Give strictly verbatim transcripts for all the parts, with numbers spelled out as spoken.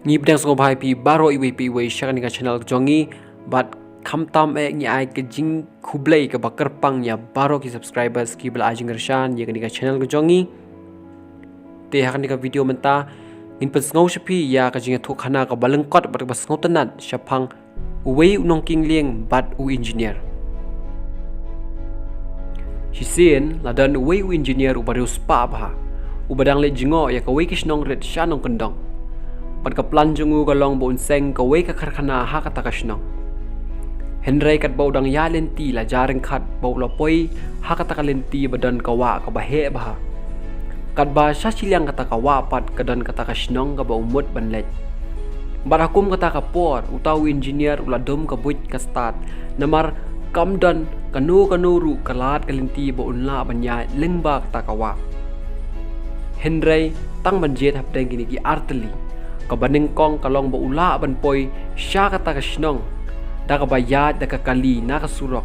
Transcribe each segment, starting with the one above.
Ngi pdiang sngewbha ïa phi baroh iwei pa iwei sha kane ka channel ka jong ngi, bad khamtam eh ngi ai ka jingkhublei kaba kyrpang ïa baroh ki subscribers kiba la ai jingkyrshan ïa kane ka channel ka jong ngi. Te ha kane ka video mynta ngin pynsngew sha phi ïa ka jingïathuhkhana kaba lyngkot bad kaba sngewtynnat shaphang uwei u nongkieng lieng bad u engineer. Shisien la don uwei u engineer uba riewspah bha, uba dang leit jngoh ïa kawei ka shnong rit sha nongkyndong. Bad ka plan jong u ka long ba un seng kawei ka karkhana ha kata ka shnong. Hynrei katba u dang ïaid lynti la jia ryngkat ba u la poi ha kata ka lynti ba don ka wah kaba heh bha. Katba sha shiliang kata ka wah pat ka don kata ka shnong kaba u mut ban leit. Bad ha kum kata ka por uta u engineer u la dum ka buit ka stad, namar kam don kano kano ruh ka lad ka lynti ba un lah ban ïaid lyngba kata ka wah. Hynrei tang ban jied hapdeng kine ki artylli, kaba nyngkong ka long ba u lah ban poi sha kata ka shnong da kaba ïaid da ka kali na ka surok.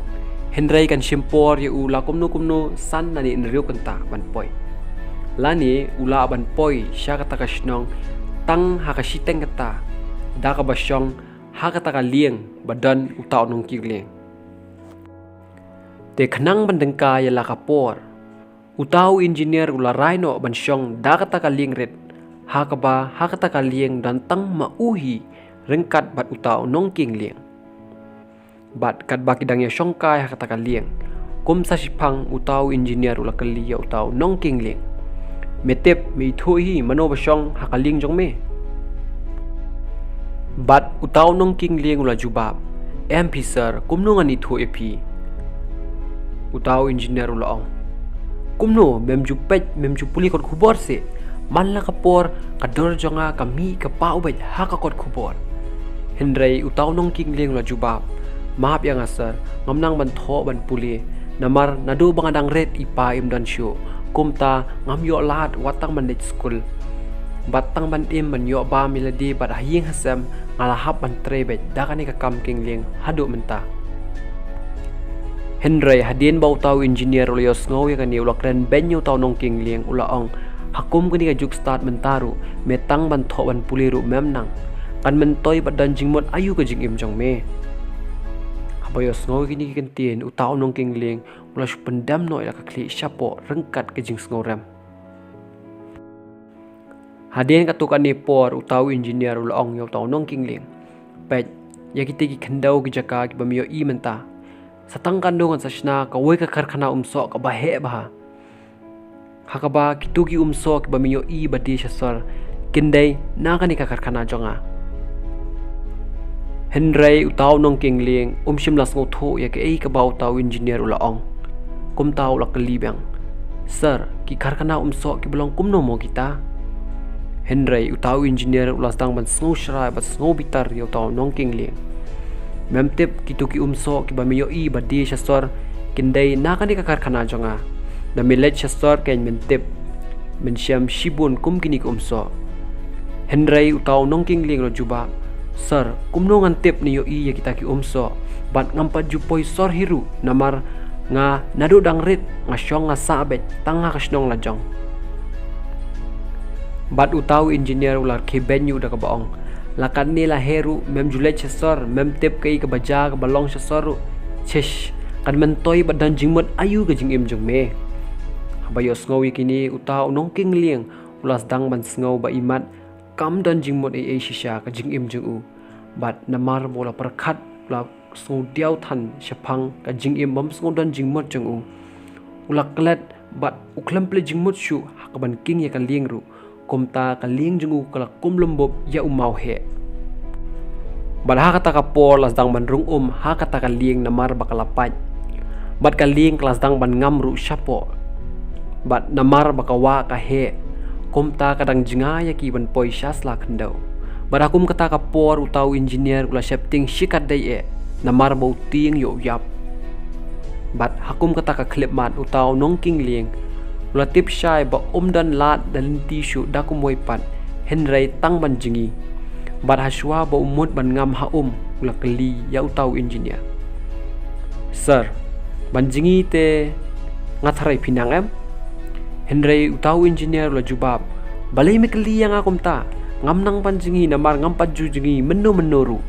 Hynrei kan shim por ïa u la kumno kumno san lane hynriew kynta ban poi. Lane u lah ban poi sha kata ka shnong tang ha ka shiteng kynta da kaba shong ha kata ka lieng ba don uta u nongkieng lieng. Te khnang ban tyngkai ïa la ka por, uta u engineer u la rai noh ban shong da kata ka lieng rit, ha kaba ha kata ka lieng don tang ma u hi ryngkat bad uta u nongkieng lieng. Bad katba ki dang ïashong kai ha kata ka lieng, kum sa shiphang uta u engineer u la kylli ïa uta u nongkieng lieng, "Me tip, me ithuh hi mano ba shong ha ka lieng jong me?" Bad uta u nongkieng lieng u la jubab, "Em phi sir, kumno ngan ithuh ïa phi?" Uta u engineer u la ong, "Kumno, mem ju peit, mem ju pule kot khubor seh? Man la ka por ka dur jong nga ka mih ka pah u beit ha ka kot khubor." Hynrei uta u nongkieng lieng u la jubab, "Map ïa nga sir, ngam nang ban thoh ban pule, namar naduh ba nga dang rit i pa im don shuh, kumta ngam ïoh lad wat tang ban leit skul. Bad tang ban im ban ïoh bam ïa lade bad ha ïing ha sem nga la hap ban trei beit da kane ka kam kieng lieng haduh mynta." Hynrei hadien ba uta u engineer u la ïohsngew ïa kane u la kren beiñ ïa uta u nongkieng lieng, u la ong, "Ha kum kane ka juk stad mynta ruh, me tang ban thoh ban pule ruh mem nang. Kan myntoi bad don jingmut aïu ka jingim jong me?" Haba ïohsngew ïa kine ki kyntien, uta u nongkieng lieng u la shu pyndem noh ïa la ka khlieh shapoh ryngkat ka jingsngewrem. Hadien katto katne por uta u engineer u la ong ïa uta u nongkieng lieng, "Peit, ïa kita ki khyndew ki jaka kiba me ïohi mynta. Sa tang katno ngan sa shna kawei ka karkhana umsoh kaba heh bha, ha kaba kito ki umsoh kiba me ïohi ba die sha sor kin dei na kane ka karkhana jong nga." Hynrei uta u nongkieng lieng um shym la sngewthuh ïa kaei kaba uta u engineer u la ong. Kumta u la kylli biang, "Sir, ki karkhana umsoh kiba long kumno mo kita?" Hynrei uta u engineer u la sdang ban sngewshrai bad sngewbitar ïa uta u nongkieng lieng. "Mem tip, kito ki umsoh kiba me ïohi ba die sha sor kin dei na kane ka karkhana jong nga. Da me leit sha sor kein men tip, men shem shibun kum kine ki umsoh." Hynrei uta u nongkieng lieng u la jubab, "Sir, kumno ngan tip ne ïohi ïa kita ki umsoh? Bad ngam pat ju poi sor hi ruh, namar nga naduh dang rit nga shong nga sah beit tang ha ka shnong la jong." Bad uta u engineer u la khie beiñ ïa u da kaba ong, "La katne la heh ruh mem ju leit sha sor, mem tip kaei kaba jia kaba long sha sor ruh. Shish, kan myntoi bad don jingmut aïu ka jingim jong me?" Haba ïohsngew ïa kine, uta u nongkieng lieng u la sdang ban sngew ba imat kam don jingmut ei ei shisha ka jingim jong u. Bad namar ba u la pyrkhat, u la sngewdiaw than shaphang ka jingim bym sngewdon jingmut jong u, u la klet bad u khlem plie jingmut shuh ha kaban kieng ïa ka lieng ruh. Kumta ka lieng jong u ka la kum lum bup ïa u mawheh. Bad ha kata ka por la sdang ban rung um ha kata ka lieng namar ba ka la pait. Bad ka lieng ka la sdang ban ngam ruh shapoh. Bad namar ba ka wah ka heh, kumta ka dang jngai ïa ki ban poi sha sla khyndew. Bad ha kum kata ka por uta u engineer u la sheptieng shikatdei eh, namar ba u tieng ïoh ïap. Bad ha kum kata ka khyllipmat uta u nongkieng lieng u la tip shai ba um don lad da lynti shuh da kumwei pat, hynrei tang ban jngi. Bad ha shuwa ba u mut ban ngam ha um, u la kylli ïa uta u engineer, "Sir, ban jngi te nga tharai phi nang em?" Hynrei uta u engineer u la jubab, "Balei me kylli ïa nga kumta? Ngam nang ban jngi namar ngam pat ju jngi mynno mynno ruh.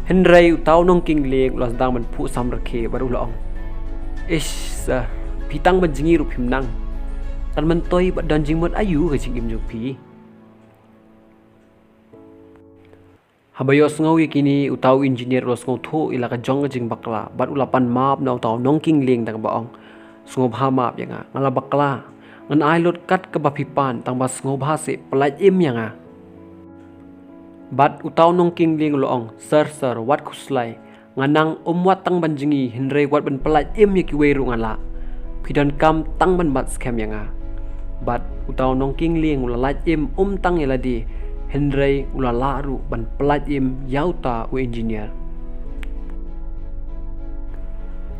Hynrei uta u nongkieng lieng u la sdang ban phuh samrkhie bad u la ong, "Ish sir, phi tang ban jngi ruh phim nang. Kan myntoi bad don jingmut aïu ka jingim jong phi?" Haba ïohsngew ïa kine, uta u engineer u la sngewthuh ïa la ka jong ka jingbakla bad u la pan map na uta u nongkieng lieng da kaba ong, "Sngewbha map ïa nga, nga la bakla. Ngan ai lut kat kaba phi pan, tang ba sngewbha seh pyllait im ïa nga." Bad uta u nongkieng lieng u la ong, "Sir, sir, wat khuslai. Nga nang ym wat tang ban jngi, hynrei wat ban pyllait im ïa kiwei ruh nga lah. Phi donkam tang ban bat skhem ïa nga." Bad uta u nongkieng lieng u la lait im ym tang ïa lade, hynrei u la lah ruh ban pyllait im ïa uta u engineer.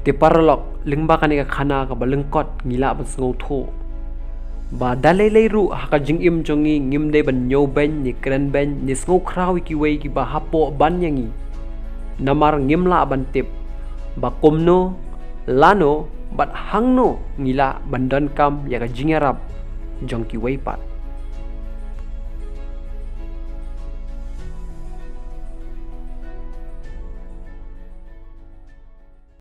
Te paralok, lyngba kane ka khana kaba lyngkot ngi lah ban sngewthuh ba da lei lei ruh ha ka jingim jong ngi ngim dei ban ñiewbeiñ ne krenbeiñ ne sngewkhraw ïa kiwei kiba hapoh ban ïa ngi. Namar ngim lah ban tip ba kumno, lano bad hangno ngi lah ban donkam ïa ka jingïarap jong kiwei pat.